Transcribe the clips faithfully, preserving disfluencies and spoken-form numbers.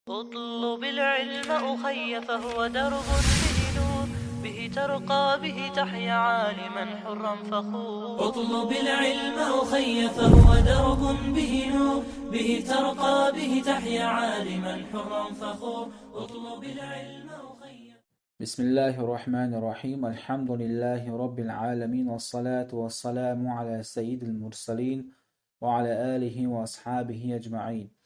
اطلب العلم أخي فهو درب به نور، به ترقى به تحيا عالما حرا فخور. اطلب العلم أخي فهو درب به نور، به ترقى به تحيا عالما حرا فخور. اطلب العلم أخي. بسم الله الرحمن الرحيم. الحمد لله رب العالمين، والصلاة والسلام على سيد المرسلين وعلى آله وأصحابه أجمعين.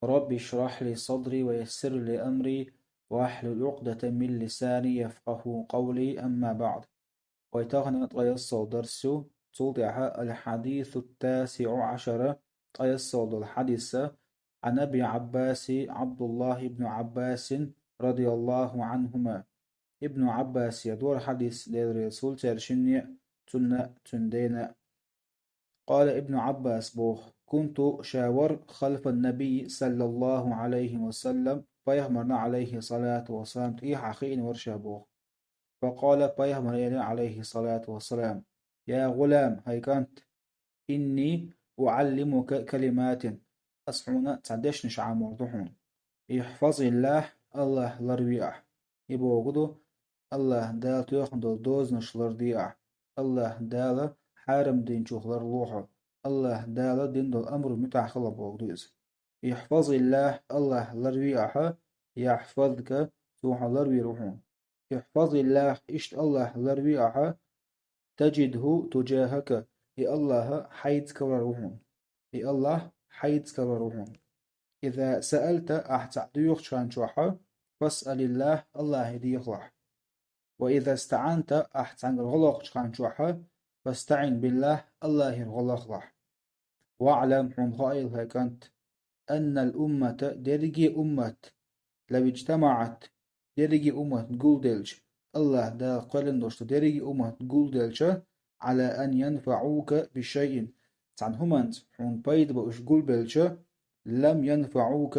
رب اشرح لي صدري ويسر لي أمري واحلل عقدة من لساني يفقهوا قولي، أما بعد. Вай тахана ткъаь ялсмала дарс ю, цул тӀехьа الحديث التاسع عشر, ткъаь ялсмала дола хьадис, عن أبي العباس عبد الله بن عباس رضي الله عنهما. Ибну Ӏаббаса дора хьадис, Даьла реза хуьлда царна шинна а, цунна а, цуьнан дена а. قال ابن عباس боху: كنت شاور خلف النبي صلى الله عليه وسلم, пайхамарна, عليه الصلاة والسلام, тӀехьа хиъна вара ша боху. فقال, пайхамара элира, عليه الصلاة والسلام: يا غلام, хӀай кӀант, إني أعلمك كلمات, ас хьуна цхьа дешнаш Ӏамор ду хьуна. احفظ الله, АллахӀ ларве ахь. И бохург ду, АллахӀ Дала тоьхна долу дозанаш ларде ахь, АллахӀ Дала хьарам динчух ларло хьо, АллахӀ Дала дина долу амран муьтӀахь хила бохург ду иза. احفظ الله, АллахӀ ларве ахь, يحفظك, Цо хьо ларвийр ву хьуна. احفظ الله, иштта АллахӀ ларве ахь, تجده تجاهك, и АллахӀ хьайца карор ву хьуна. И АллахӀ хьайца карор ву хьуна. إذا سألت, ахь цхьаъ доьхучу хан чохь, فاسأل الله, АллахӀе дехалахь. وإذا استعنت, ахь цхьаьнгара гӀо лохучу хан чохь, فاستعن بالله, АллахӀера гӀо лахалахь. واعلم, хьуна хаийла, хӀай кӀант, أن الأمة, дерриге а уммат, لو اجتمعت, дерриге а уммат гулделча, АллахӀ Дала кхоьллина долуш ду, дерриге а уммат гулделча, على أن ينفعوك بشيء, цхьана хӀуманца хьуна пайда бан уьш гулбелча, لم ينفعوك,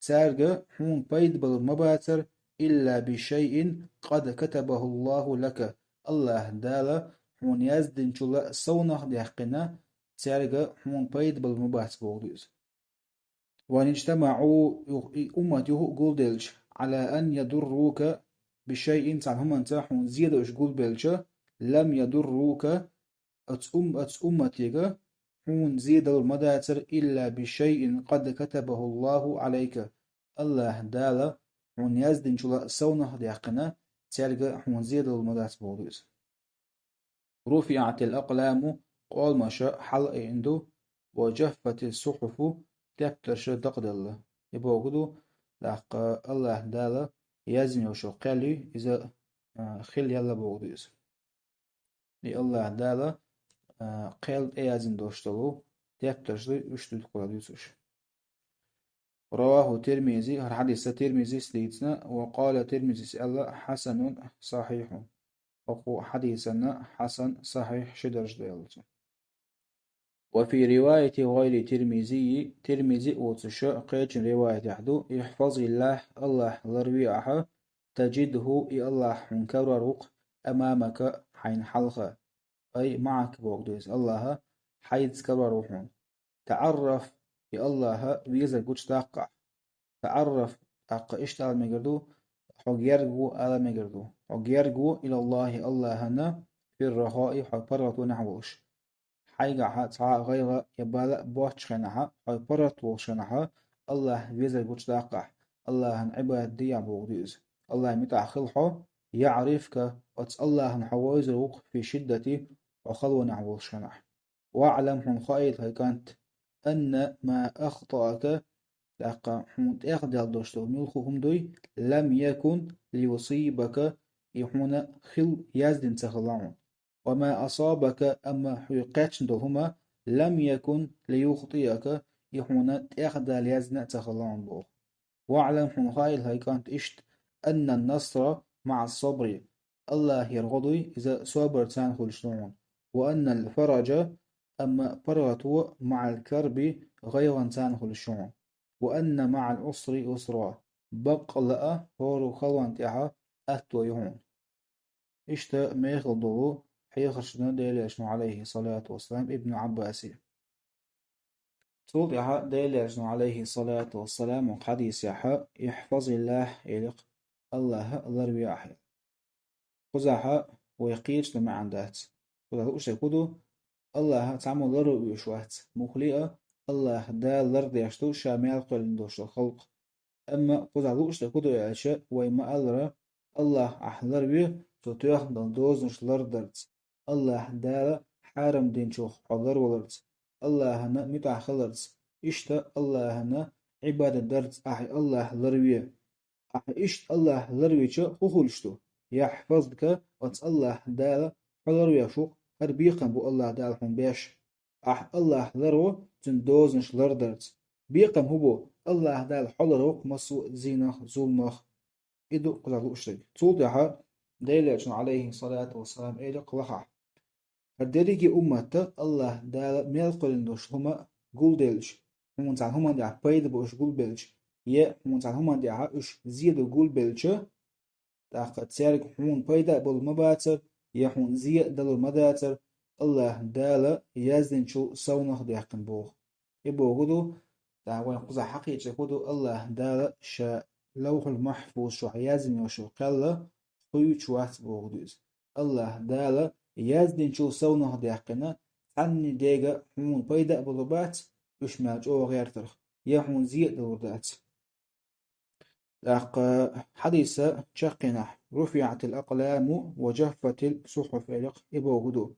цаьрга хьуна пайда балур ма бацара, إلا بشيء قد كتبه الله لك, АллахӀ Дала хьуна яздинчул совнах а даьккхина, цаьрга хьуна пайда балур ма бац бохург ду иза. وإن اجتمعوا, юха, и уммат юха а гулделча, على أن يضروك بشيء, цхьана хӀуманца хьуна зе дан уьш гулбелча, لم يضروك, оцу ум-, оцу умматега хьуна зе далур ма дацара, إلا بشيء قد كتبه الله عليك, АллахӀ Дала хьуна яздинчул совнах а даьккхина, цаьрга хьуна зе далур ма дац бохург ду иза. رفعت الأقلام, къоламаш хьалаайина ду, وجفت الصحف, тептарш дакъаделла. И бохург ду, тӀаккха АллахӀ Дала яздина йолуш йолу кхел ю, иза, а, хила елла бохург ду иза. И АллахӀ Дала, а, кхел тӀеяздина долуш долу тептарш ду, уьш дуьйцуш ду уьш. رواه الترمذي, хӀара хьадис Тирмизис дийцина, وقال, Тирмизис аьлла, حسن صحيح. ХӀокху хьадисана хьасан, сахьихь ши дарж ду аьлла цо. وفي رواية غير الترمذي, Тирмизи воцуш кхечун риваятехь ду: احفظ الله, АллахӀ ларве ахьа, تجده, и АллахӀ хьуна карор ву-кх, أمامك, хьайна хьалха. أي معك бохург ду иза, АллахӀ хьайца карор ву хьуна. تعرف, и АллахӀ везар гучудаккха ахь. تعرف, тӀаккха иштта ала мегар ду, хьо герга ву ала мегар ду. Хьо герга ву, إلى الله, АллахӀана, في الرخاء, хьо паргӀатонехь волуш. Хьайгахь цхьа а гӀайгӀа я бала а боцучу хенахь, хьо паргӀат волуш хенахь, АллахӀ везар гучудаккха ахь, АллахӀан Ӏибадат де ахь бохург ду иза. АллахӀан муьтӀахь хила хьо, يعرفك, оцу АллахӀана хьо вевзар ву-кх, في الشدة, хьо халонехь волуш хенахь. واعلم, хьуна хаийла, хӀай кӀант, أن ما أخطأك, тӀаккха хьуна тӀехдаьлла долуш долу муьлхха хӀума дуй, لم يكن ليصيبك, и хьуна хила яздина ца хилла хьуна. وما أصابك, амма хьоьга кхаьчна долу хӀума, لم يكن ليخطئك, и хьуна тӀехдала яздина а ца хилла хьуна боху. واعلم, хьуна хаийла, хӀай кӀант, иштта, أن النصر مع الصبر, АллахӀера гӀо дуй, иза собар царна хуьлуш ду хьуна. وأن الفرج, амма паргӀато, مع الكرب, гӀайгӀан царна хуьлуш ю хьуна. وأن مع العسر يسرا, баккъалла а хӀора халон тӀехь атто ю хьуна. Иштта мехала долу хьехарш дина Делан Элчано, عليه الصلاة والسلام, Ибну Ӏаббасе. Цул тӀаьхьа Делан Элчано, Ӏалайхи салату вассалам, хьадисехь: «Ихьфазиллахь», элира, «Аллахӏ ларве ахьа». Кхузахь вай кхеташ маьӀна дац. Кхузахь лууш дерг хӀун ду? Аллахӏ цхьаммо ларвеш вац. Мухха а Аллахӏ Дала лардеш ду ша мел кхоьллина долу халкъ. Амма кхузахь лууш дерг хӀун ду аьлча, вай ма-аллара, Аллахӏ ахь ларве, цо тоьхна долу дозанаш лардарца, Аллахӏ Дала хьарам динчух хьо ларваларца, Аллахӏана муьтӀахь хиларца, иштта Аллахӏана Ӏибадат дарца ахь Аллахӏ ларве. Ахь иштта Аллахӏ ларвича хӀун хуьлуш ду? Яхьфазка, оцу Аллахӏ Дала хьо ларвеш ву-кх, хӀара бекхам бу Аллахӏ Дала хьуна беш. Ахь Аллахӏ ларво цуьнан дозанаш лардарца. Бекхам хӀун бу? Аллахӏ Дала хьо ларво-кх массо а зийнах, зуламах. И ду кхузахь лууш дерг. Цул тӀаьхьа Делан Элчано, Ӏалайхи салату вассалам, элира лахахь: «ХӀара дерриге а уммат Аллахӏ Дала мел кхоьллина долуш хӀума гулделча, хьуна цхьана хӀуманна тӀехь пайда бу уьш гулбелча, я хьуна цхьана хӀуманна тӀехь уьш зен ду гулбелча, тӀаккха цаьрга хьуна пайда а болур ма бацара, я хьуна зен а далур ма дацара, Аллахӏ Дала яздинчул совнах даьккхина боху». И бохург ду, тӀаккха вайн кхузахь хьакхеташ дерг хӀун ду, Аллахӏ Дала ша Лавхьул-Махьфуз чохь яздина йолуш йолу кхел хуьйцуш вац бохург ду иза. Аллахӏ Дала яздинчул совнах даьккхина, цхьанна дерриге а хьуна пайда а болур бац, уьш мел чӀогӀа гӀертарх, я хьуна зен а далур дац. ТӀаккха хьадиса чаккхенахь: «РуфиӀатил акъламу ва джаффатис сухьуф», элира, и бохург ду.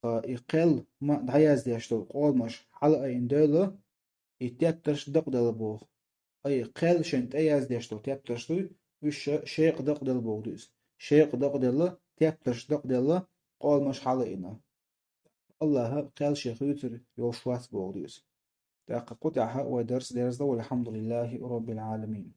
ТӀаккха и кхел ма дӀаяздеш долу къоламаш хьала а айина девлла, и тептарш дакъаделла боху. Ай, кхел шайн тӀе яздеш долу тептарш дуй, уьш ша шекъа дакъаделла бохург ду иза. Шекъа дакъаделла, тептарш дакъаделла, къоламаш хьала а айина. Аллахӏа кхел шен хуьйцур йолуш вац бохург ду иза. ТӀаккха кху тӀаьхьа вай дарс дерзадо, валхьамдулиллахӀи роббил Ӏаламин.